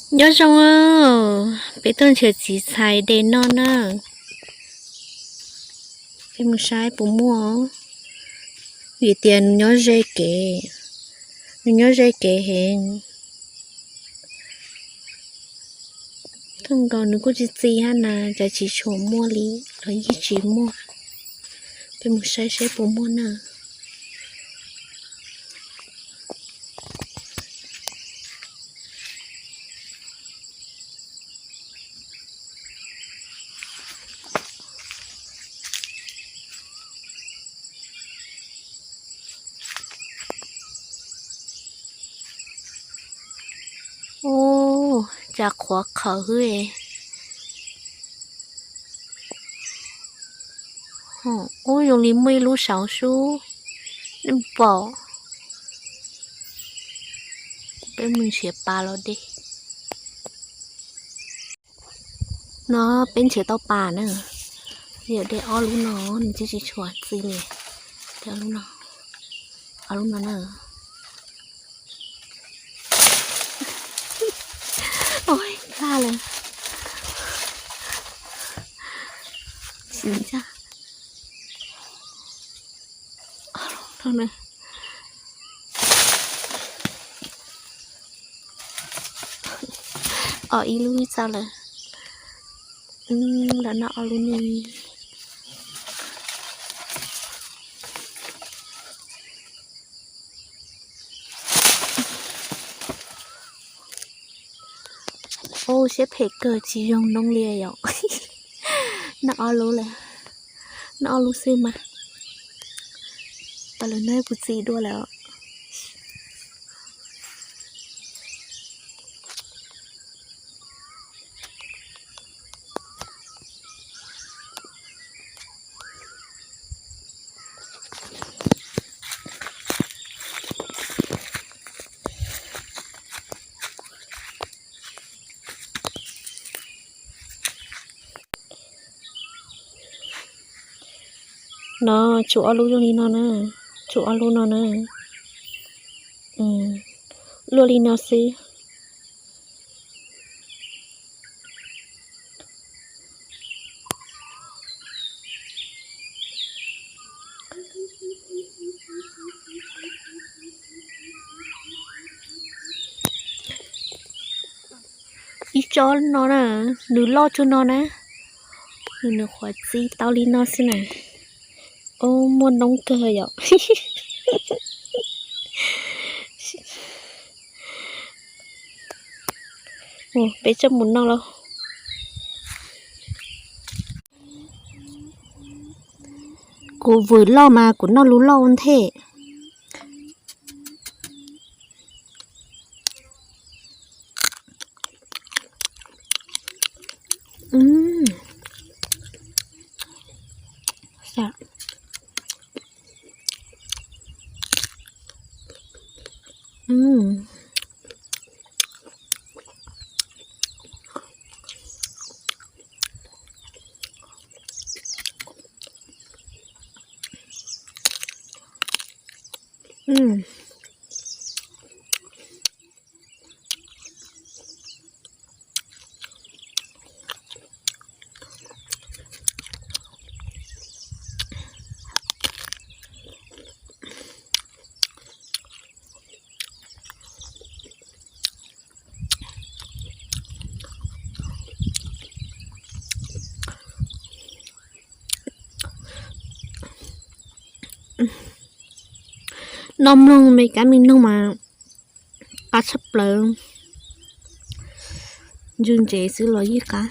Nyob zoo, peb tuaj nrhiav txiv txhais de noj na. Peb mus saib puas muaj. Vim tias nws nyob ze kev, nws nyob ze kev heev. Thooj nkaus nws kuj tsis txi hab na, cas tsis tshua muaj li, los yeej tsis muaj. Peb mus saib saib puas muaj na. Ub, cas qhuav qhawv hwb. Ub, zoo li muaj ib lub saud sub, nej pom. Peb mus nrhiav pas los de. No peb nrhiav tau pas na, yog de ob lub no, nws tsis tsis tshua txi li. De ob lub no, ob lub no na. Ua, plaj lawm. Xim ntsa. Ob ib lub txaus lawm. Lawv noj ob lub ni. Ub, siab phem kawg tsis zoo noob li yom. Noj ob lub lawm, noj ob lub xwb mas. Pas lawv noj puas txi dua lawm. No tshuav ob lub zoo li no na, tshuav ob lub no na. Luaj li no xwb. Ib tsob no na, nws loj tsuag no na, nws qhuav txi tau li no xwb na. Ub, muaj noob kawg yom. Peb coj mus noj lauj. Kuv vwm loj mas kuv noj lub loj ua ntej. Noj mloog me kab me noog mas qab tshaj plaws. Ntsws ntsev xwb los yeej qab.